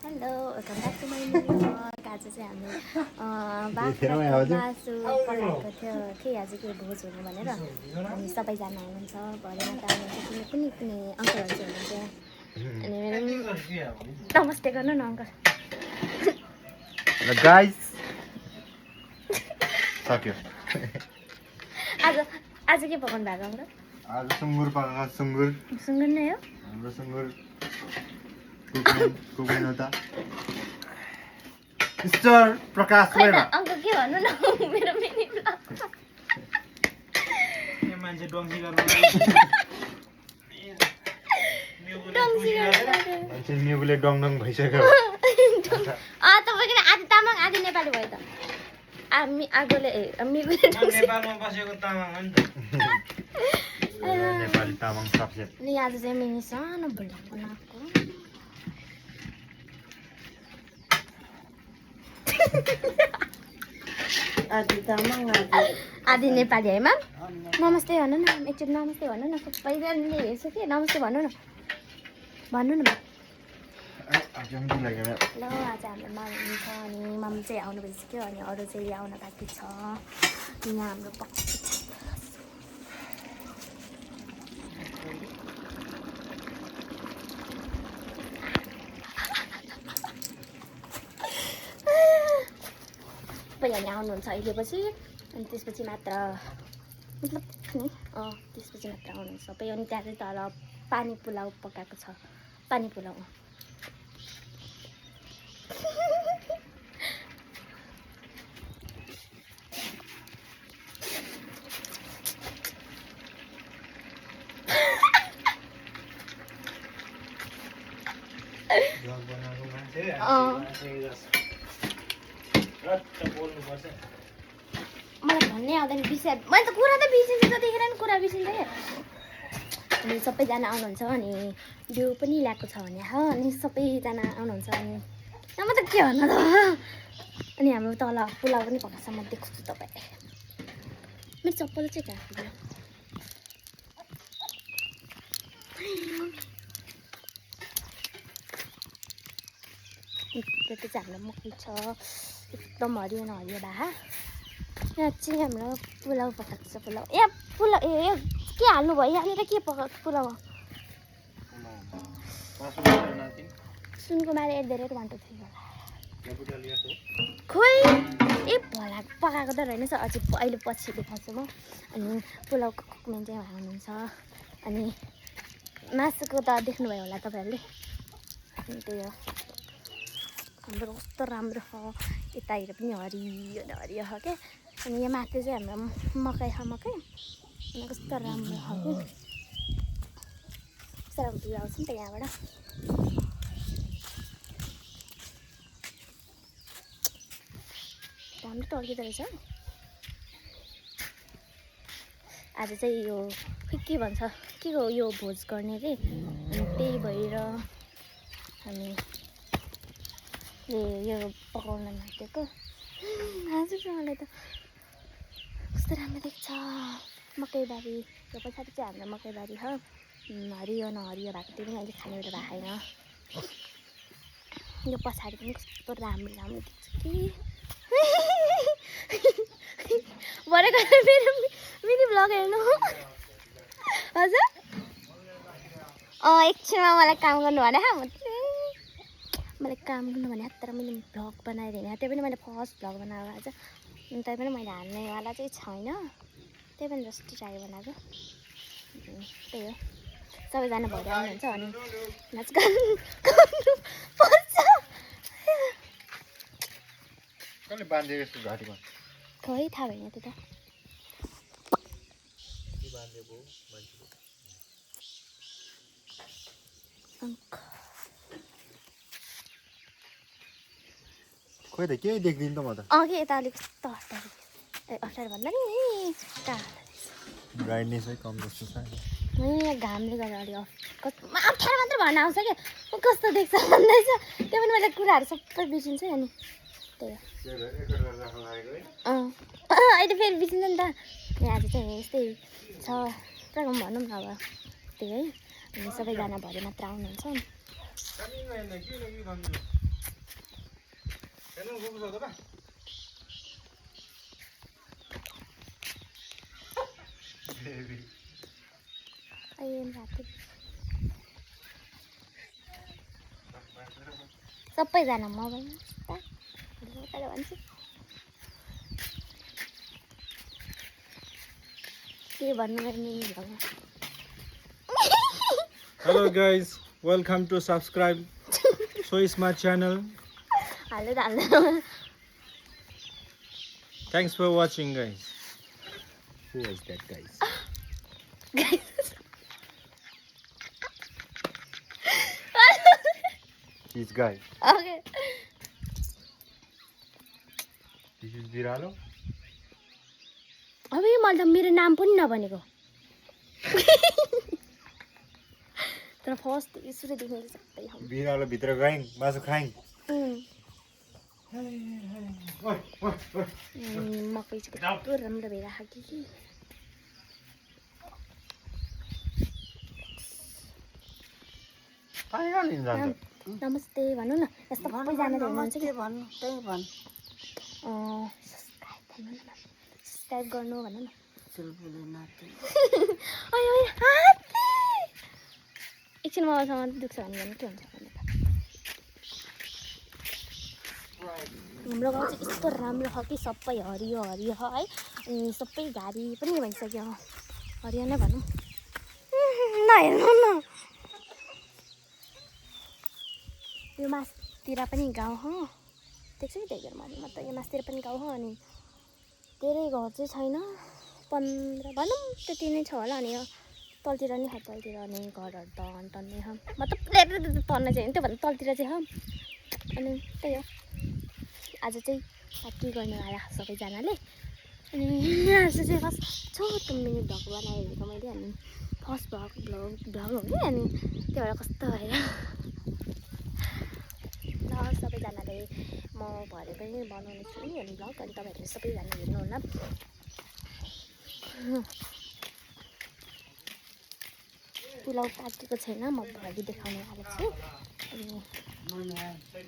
Hello welcome back to my new vlog. आज चाहिँ हामी बाख्राको मासु पकाएको थियो आज के भोज हुनु भनेर हामी सबैजना हुनुहुन्छ। भरेमा त आउनुहुन्छ कुनै कुनै अङ्कलहरू चाहिँ हुनुहुन्छ अनि मेरो नमस्ते गर्नु न अङ्कल। गाइस सक्यो। आज के पकाउनु भएको अङ्कल? आज सुँगुर पकाएको सुँगुर नै हो हाम्रो सुँगुर कुकुर होता मिस्टर प्रकाश वेला अङ्कल के भन्नु न मेरो मिनी ब्लग यो मान्छे डङ्सी गर्नु मान्छे मेबुले डङडङ भइसक्यो। तपाईँको आधी तामाङ आधी नेपाली भयो त। आगोले नेपालमा बसेको तामाङ हो नि त। नेपाली तामाङ सबसे अनि आज चाहिँ मिनी सानो भुल्ला बनाएको आधी नेपाली है म्याम। नमस्ते भन्नु न एकचोटि नमस्ते भन्नु न सबैजनाले हेर्छ कि नमस्ते भन्नु न भन्नु न। ल आज हाम्रो मामी छ अनि मामी चाहिँ आउनु भइसक्यो अनि अरू चाहिँ आउन बाँकी छ। यहाँ हाम्रो पक्ष सबैजना आउनुहुन्छ अहिलेपछि अनि त्यसपछि मात्र मतलब नि त्यसपछि मात्र आउनुहुन्छ सबै। अनि त्यहाँ चाहिँ तल पानी पुलाउ पकाएको छ पानी पुलाउ। मलाई भन्नै आउँदैन बिर्सिया मैले त कुरा त बिर्सिन्छु जतिखेर नि कुरा बिर्सिन्छ क्या। अनि सबैजना आउनुहुन्छ अनि बिउ पनि ल्याएको छ भने हो अनि सबैजना आउनुहुन्छ अनि म त के भन्नु त। अनि हाम्रो तल पुलाउ पनि पकाएको छ म देख्छु तपाईँ। मेरो चप्पल चाहिँ कहाँ त्यो चाहिँ हाम्रो मकै छ एकदम हरियो न हरियो भए। यहाँ चाहिँ हाम्रो पुलाउ पकाएको छ पुलाउ। यहाँ पुलाउ ए के हाल्नु भयो यहाँनिर के पकाएको पुलाउ? सुनकुमार @ 1 2 3 खोइ ए भला पकाएको त रहेनछ अझै अहिले पछि देखाउँछु म। अनि पुलाउको कुकमेन चाहिँ हुनुहुन्छ अनि मासुको त देख्नुभयो होला तपाईँहरूले। अनि त्यही हो हाम्रो कस्तो राम्रो हो यतातिर पनि हरियो न हरियो हो क्या। अनि यहाँ माथि चाहिँ हाम्रो मकै छ मकै अनि कस्तो राम्रो हो कि कस्तो राम्रो भ्यू आउँछ नि त यहाँबाट। राम्रो टर्किँदो रहेछ। आज चाहिँ यो के भन्छ के हो यो भोज गर्ने रे अनि त्यही भएर हामी यो पकाउन लागेको। हजुर मलाई त कस्तो राम्रो देख्छ मकैबारी। यो पछाडि चाहिँ हाम्रो मकैबारी हो हरियो न हरियो भएको त्यो पनि अहिले खाने बेला भएको छैन। यो पछाडि पनि कस्तो राम्रो राम्रो देख्छ कि भरे गएर मेरो मिनी ब्लग हेर्नु हजुर। एकछिनमा मलाई काम गर्नु भने मलाई काम गर्नु भने तर मैले भ्लग बनाइदिएन। त्यही पनि मैले फर्स्ट भ्लग बनाएको आज अनि त्यही पनि मैले हाल्नेवाला चाहिँ छैन त्यही पनि जस्तो चाहियो बनाएको। त्यही हो सबैजना भएर आउनुहुन्छ अनि नाच गर्नु खोइ थाहा भएन त्यो त। खोइ त केही देख्दिनँ त म त। के यता अलिक कस्तो अप्ठ्यारो भन्दा नि कहाँ ब्राइटनेसै कम जस्तो छ। यहाँ घामले गर्दा अलिक अप्ठ्यारो मात्र भन्न आउँछ क्या कस्तो देख्छ भन्दैछ। त्यो पनि मैले कुराहरू सबै बिर्सिन्छ अनि त्यही हो अहिले फेरि बिर्सिन्छ नि त। यहाँ आज चाहिँ यस्तै छ प्रोग्राम भनौँ न अब त्यही है। अनि सबैजना भरे मात्र आउनुहुन्छ पुग्छ त बा सबैजना मोबाइलमा भन्छु के भन्नु मेरो भगवान Hello guys, welcome to subscribe So Smart channel. हाल्दै Thanks for watching guys. Who was that guys? This guy. Okay This is Viralo. अब यो मैले त मेरो नाम पनि नभनेको तर फर्स्ट सुरुदेखि सबै Viralo भित्र गयौँ मासु खायौँ मकै चाहिँ कस्तो राम्रो भइरहेको कि फाइनल जान्छ नमस्ते भन्नु न यस्तो सबैजना हेर्नुहुन्छ कि भन्नु त्यही भन् सब्सक्राइब गर्नु भन्नु न चुलबुले नाति अयो हातले एकछिन मोबाइलसँग दुख्छ भने के हुन्छ भन्नु हाम्रो गाउँ चाहिँ यस्तो राम्रो छ कि सबै हरियो हरियो छ है अनि सबै घारी पनि भइसक्यो हरियो नै भनौँ नहेर्नु न यो मासतिर पनि गाउँ हो देख्छ कि देखेर म त यो मासतिर पनि गाउँ हो अनि धेरै घर चाहिँ छैन 15 भनौँ त्यति नै छ होला अनि यो तलतिर नै छ तलतिर अनि घरहरू त तन्ने छ मतलब तन्ने चाहिँ त्योभन्दा तलतिर चाहिँ छ अनि त्यही हो आज चाहिँ पार्टी गर्नु आएर सबैजनाले अनि आज चाहिँ फर्स्ट छोटो मिनी भ्लग बनाइरहेको मैले अनि फर्स्ट भ्लग हो कि अनि त्यो भएर कस्तो भएर ल सबैजनाले म भरे पनि बनाउने छु नि अनि भ्लग अनि तपाईँहरूले सबैजना हेर्नु होला पुलाउ पाकेको छैन म भरि देखाउनु आएको छु अनि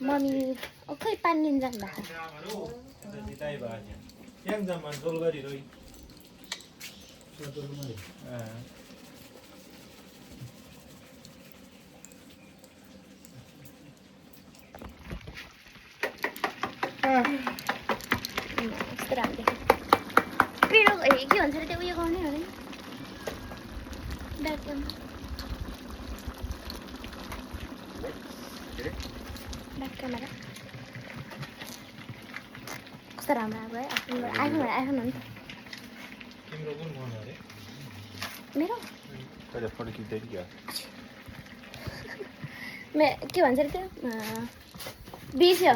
मम्मी खै पानी लिन जानु कस्तो राम्रो पिरो के भन्छ अरे त्यो उयो गर्ने हो नि ब्याक क्यामेरा कस्तो राम्रो आएको है आइफोन हो नि त तिम्रो कुन फोन अरे मेरो कहिले फोटो खिच्दै क्या के भन्छ अरे त्यो बिर्स्यो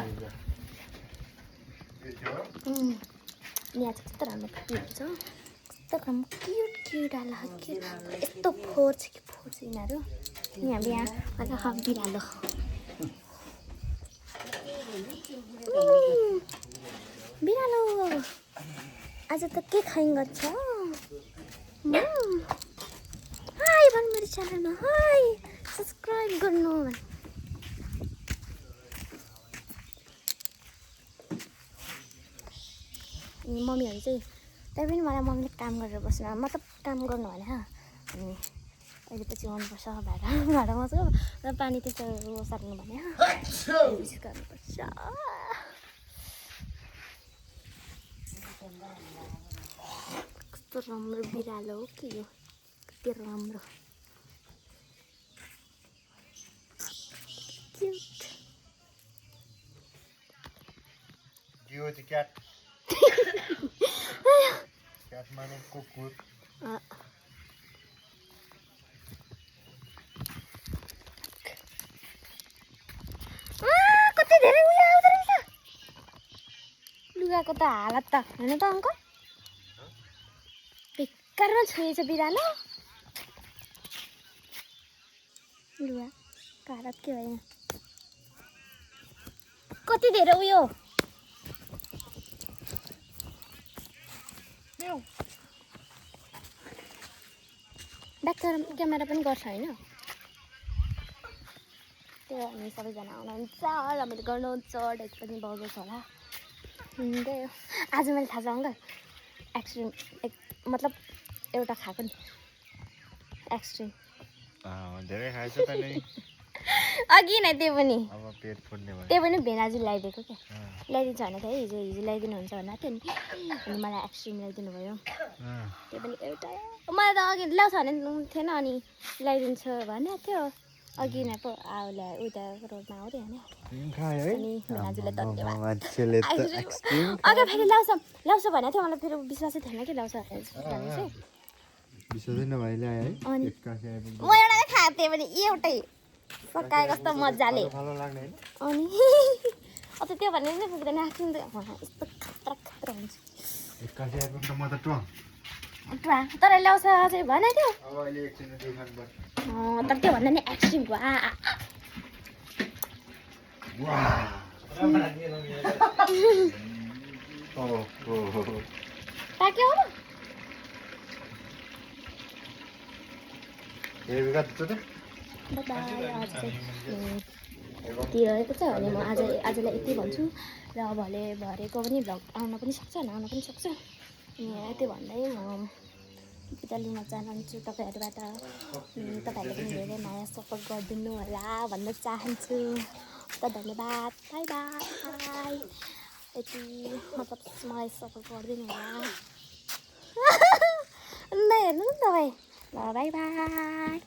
यहाँ चाहिँ कस्तो राम्रो हुन्छ कस्तो राम्रो क्युट आला यस्तो फोहोर छ कि फोहोर छ यिनीहरू यहाँ बिहान बिरालो बिरालो आज त के खाइङ गर्छ हाई भन्नु मेरो च्यानलमा हाई सब्सक्राइब गर्नु अनि मम्मीहरू चाहिँ त्यही पनि मलाई मम्मीले काम गरेर बस्नु मतलब काम गर्नु भने अनि अहिले पछि आउनुपर्छ भाडा मजाको र पानी त्यस्तो सार्नु भने गर्नुपर्छ कस्तो राम्रो बिरालो हो कि यो कति राम्रो क्युट जियो चाहिँ क्याट क्याट माने कुकुर कति धेरै उयो आउँदो रहेछ लुगाको त हालत त होइन त अङ्कल बेकारमा छोएछ बिरालो लुगाको हालत के होइन कति धेरै उयो ब्याक क्यामेरा पनि गर्छ होइन त्यो हामी सबैजना आउनुहुन्छ रमाइलो गर्नुहुन्छ डेक पनि बजाउँछ होला त्यही हो आज मैले थाहा छ अङ्कल एक्सट्रिम मतलब एउटा खाएको नि एक्सट्रिम धेरै खाएछ त नि अघि नै त्यो पनि अब पेट फुट्ने भयो त्यो पनि भेनाजु ल्याइदिएको क्या ल्याइदिन्छ भने थियो हिजो ल्याइदिनुहुन्छ भनेको थियो नि अनि मलाई एक्सट्रिम ल्याइदिनु भयो त्यो पनि एउटा मलाई त अघि ल्याउँछ भने थिएन अनि ल्याइदिन्छ भनेको थियो अघि नै पो ल्याए उता रोडमा आउँदै होइन अनि भेनाजुले धन्यवाद मान्छेले त एक्सट्रिम अघि फेरि ल्याउँछ भनेको थियो मलाई फेरि विश्वासै थिएन कि ल्याउँछ भने चाहिँ बिसोदैन भाइले आयो है अनि एक्कासी आइपुग्यो म एउटै खाएको थिएँ भने एउटै पकाए कस्तो मजाले खालो लाग्ने होइन अनि अब त्यो भन्ने पनि पुग्दैन एक्सट्रिम त यस्तो खतरा खतरा हुन्छ एक्कासी आइपुग्नु म त ट्वाङ तर ल्याउँछ चाहिँ भनेको थियो अब अहिले एकछिन दुखान पर्छ तर त्यो भन्दा नि एक्सट्रिम भयो पाक्यो हो दिइरहेको छ अनि म आजलाई यति भन्छु र भरेको पनि भ्लग आउन पनि सक्छ नआउन पनि सक्छ यति भन्दै म बिदा लिन चाहन्छु तपाईँहरूबाट तपाईँहरूले पनि धेरै माया सपोर्ट गरिदिनु होला भन्न चाहन्छु त धन्यवाद बाई बाई यति मतलब मलाई सपोर्ट गरिदिनु होला हेर्नु नि तपाईँ ल बाई बाई